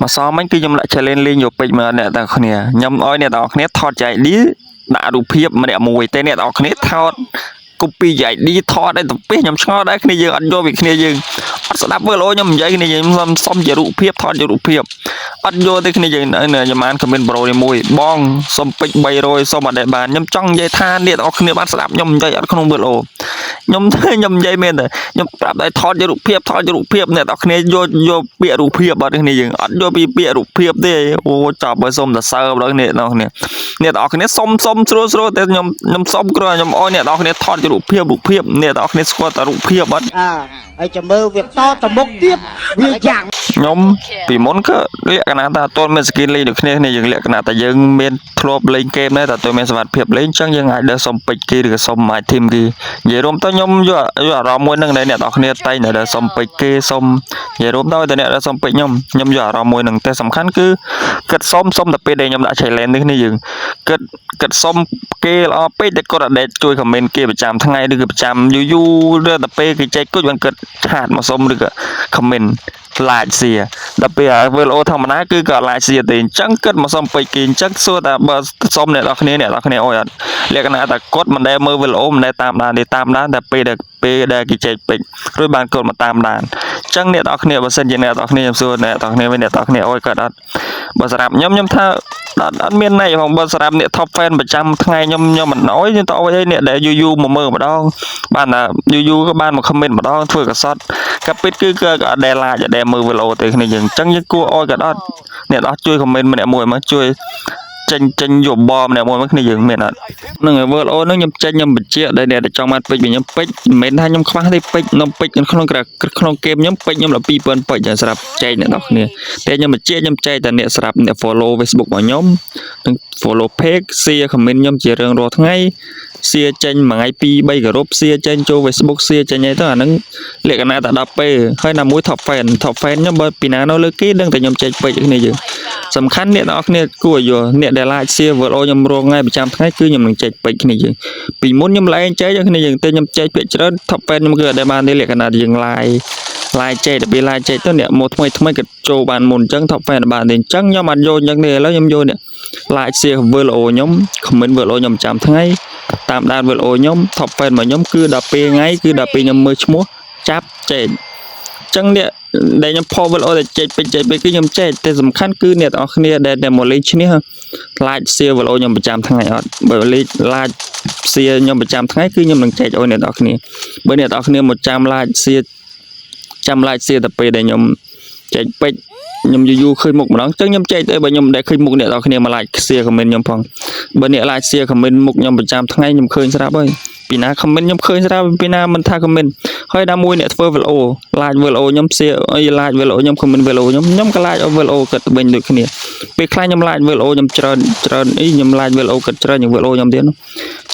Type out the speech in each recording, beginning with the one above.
មកសមមិញគឺខ្ញុំដាក់ challenge លេងយកពេជ្រមកអ្នកទាំងគ្នាខ្ញុំឲ្យអ្នកទាំងអស់គ្នាថតចែក ID ដាក់រូបភាពម្នាក់មួយតែអ្នកទាំងអស់គ្នាថត copy ID ថតឲ្យទៅពីខ្ញុំឆ្ងល់ដែរគ្នាយើងអត់យកពីគ្នាយើងអត់ស្ដាប់វើល្អខ្ញុំនិយាយគ្នាយើងសុំសុំជារូបភាពថតជារូបភាពអត់យកទេគ្នាយើងខ្ញុំអាន comment ប្រូនេះមួយបងសុំពេជ្រ300សុំអត់ដែលបានខ្ញុំចង់និយាយថាអ្នកទាំងអស់គ្នាបានស្ដាប់ខ្ញុំនិយាយអត់ក្នុងវើល្អខ្ញុំខ្ញុំនិយាយមែនទេខ្ញុំប្រាប់តែថតជារូបភាពថតជារូបភាពអ្នកទាំងអស់គ្នាយកយកពាក្យរូបភាពអត់គ្នាយើងអត់យកពីពាក្យរូបភាពទេអូចប់ហើយសុំតែសើដល់អ្នកទាំងអស់គ្នាអ្នកទាំងអស់គ្នាសុំសុំស្រួលស្រួលតែខ្ញុំខ្ញុំសុំគ្រាន់ខ្ញុំអោយអ្នកទាំងអស់គ្នាថតជារូបភាពរូបភាពអ្នកទាំងអស់គ្នាស្គាល់តែរូបភាពអត់ អើហើយចាំមើលវាតទៅមុខទៀតវាយ៉ាង ខ្ញុំពីមុនក៏លក្ខណៈថាអត់ទាន់មាន skin លេងដូចគ្នានេះយើងលក្ខណៈតែយើងមានធ្លាប់លេងហ្គេមដែរតែអត់ទាន់មានសមត្ថភាពលេងអញ្ចឹងយើងអាចដើរសុំពេជ្រគេឬក៏សុំ item គេនិយាយរួមទៅខ្ញុំយកយកអារម្មណ៍មួយហ្នឹងដែលអ្នកនរគ្នាតែងតែដើរសុំពេជ្រគេសុំនិយាយរួមទៅតែអ្នកដើរសុំពេជ្រខ្ញុំខ្ញុំយកអារម្មណ៍មួយហ្នឹងតែសំខាន់គឺគិតសុំសុំតែពេលដែលខ្ញុំដាក់ challenge នេះគ្នាយើងគិតគិតសុំគេល្អពេកតែគាត់អត់ដែលជួយ comment គេប្រចាំថ្ងៃឬក៏ប្រចាំយូរយូរឬតែពេលគេចែកគុជបានគិត chat មកសុំឬក៏ comment like share ដល់ពេលអាវីដេអូធម្មតាគឺក៏ like share ទេអញ្ចឹងគិតមកសុំពេជ្រគេអញ្ចឹងសួរតែបើសុំអ្នកនរគ្នាអ្នកនរគ្នាអូយអត់លក្ខណៈតែគាត់មិនដែលមើលវីដេអូមិនដែលតាមដានទេតាមដានតែពេលដែលគេចែកពេជ្ររួចបានគាត់មកតាមដានអញ្ចឹងអ្នកនរគ្នាបើសិនជាអ្នកនរគ្នាខ្ញុំសួរអ្នកនរគ្នាវិញអ្នកនរគ្នាអូយគាត់អត់បើសម្រាប់ខ្ញុំខ្ញុំថាអត់អត់មានន័យផងបើសម្រាប់អ្នក top fan ប្រចាំថ្ងៃខ្ញុំខ្ញុំមិនអោយខ្ញុំទៅអោយអីអ្នកដែលយូរយូរមកមើលម្ដងបានតែយូរយូរក៏បានមក comment ម្ដងធ្វើកសត់កាពិតគឺក៏អត់ដែល like អត់ដែលមើលវីដេអូទេគ្នាយើងអញ្ចឹងយើងគួរអោយក៏អត់អ្នកអត់ជួយ comment ម្នាក់មួយមកជួយចេញចេញយោបល់ម្នាក់មួយមកគ្នាយើងមានអត់ហ្នឹងហើយវីដេអូហ្នឹងខ្ញុំចេញខ្ញុំបញ្ជាក់ដែលអ្នកដែលចង់បានពេជ្រពីខ្ញុំពេជ្រមិនមែនថាខ្ញុំខ្វះទេពេជ្រនំពេជ្រក្នុងក្នុងហ្គេមខ្ញុំពេជ្រខ្ញុំដល់2000ពេជ្រសម្រាប់ចែកអ្នកនរគ្នាតែខ្ញុំបញ្ជាក់ខ្ញុំចែកតែអ្នកស្រាប់អ្នក follow Facebook របស់ខ្ញុំនិង follow page share comment ខ្ញុំជារៀងរាល់ថ្ងៃ share ចេញមួយថ្ងៃ2 3គោរព share ចេញចូល Facebook share ចេញអីទៅអាហ្នឹងលក្ខណៈតែ10ពេលហើយណាមួយ top fan top fan ខ្ញុំបើពីណានៅលើគេដឹងតែខ្ញុំចែកពេជ្រគ្នាយើងសំខាន់អ្នកទាំងអស់គ្នាគួរឲ្យយល់អ្នកដែល like share វីដេអូខ្ញុំរងថ្ងៃប្រចាំថ្ងៃគឺខ្ញុំនឹងចែកពេជ្រគ្នាយើងពីមុនខ្ញុំលែងចែកគ្នាយើងតែខ្ញុំចែកភាគច្រើន top fan ខ្ញុំគឺអត់ដែលបានទេលក្ខណៈយើង like like ចែកដល់ពេល like ចែកទៅអ្នកមកថ្មីថ្មីក៏ចូលបានមុនអញ្ចឹង top fan បានទេអញ្ចឹងខ្ញុំអត់យកអញ្ចឹងទេឥឡូវខ្ញុំយកអ្នក like share វីដេអូខ្ញុំ comment វីដេអូខ្ញុំប្រចាំថ្ងៃតាមដានវីដេអូខ្ញុំ top fan របស់ខ្ញុំគឺដល់ពេលថ្ងៃគឺដល់ពេលខ្ញុំមើលឈ្មោះចាប់ចែកអញ្ចឹងអ្នកដែលខ្ញុំផុសវីដេអូដែលចែកពេជ្រចែកពេជ្រគឺខ្ញុំចែកតែសំខាន់គឺអ្នកទាំងអស់គ្នាដែលដែលមកលេងឈ្នះ like share វីដេអូខ្ញុំប្រចាំថ្ងៃអត់បើលេង like share ខ្ញុំប្រចាំថ្ងៃគឺខ្ញុំនឹងចែកឲ្យអ្នកទាំងអស់គ្នាបើអ្នកទាំងអស់គ្នាមកចាំ like share ចាំ like share តែពេលដែលខ្ញុំចែកពេជ្រខ្ញុំយូរយូរឃើញមុខម្ដងអញ្ចឹងខ្ញុំចែកទៅបើខ្ញុំមិនដែលឃើញមុខអ្នកទាំងអស់គ្នាមក like share comment ខ្ញុំផងបើអ្នក like share comment មុខខ្ញុំប្រចាំថ្ងៃខ្ញុំឃើញស្រាប់ហើយពីណា comment ខ្ញុំឃើញស្រាប់ពីណាមិនថា comment ហើយដល់មួយអ្នកធ្វើវីដេអូ like វីដេអូខ្ញុំ share អី like វីដេអូខ្ញុំ comment វីដេអូខ្ញុំខ្ញុំក៏ like ឲ្យវីដេអូគាត់វិញដូចគ្នាពេលខ្លះខ្ញុំ like វីដេអូខ្ញុំច្រើនច្រើនអីខ្ញុំ like វីដេអូគាត់ច្រើនជាងវីដេអូខ្ញុំទៀត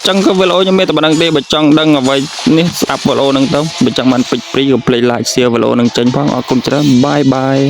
ចឹងក៏វីដេអូខ្ញុំមានតែប៉ុណ្្នឹងទេបើចង់ដឹងអ្វីនេះស្ដាប់វីដេអូហ្នឹងទៅបើចង់បានពេជ្រព្រីកុំភ្លេច like share វីដេអូហ្នឹងចេញផងអរគុណច្រើន bye bye.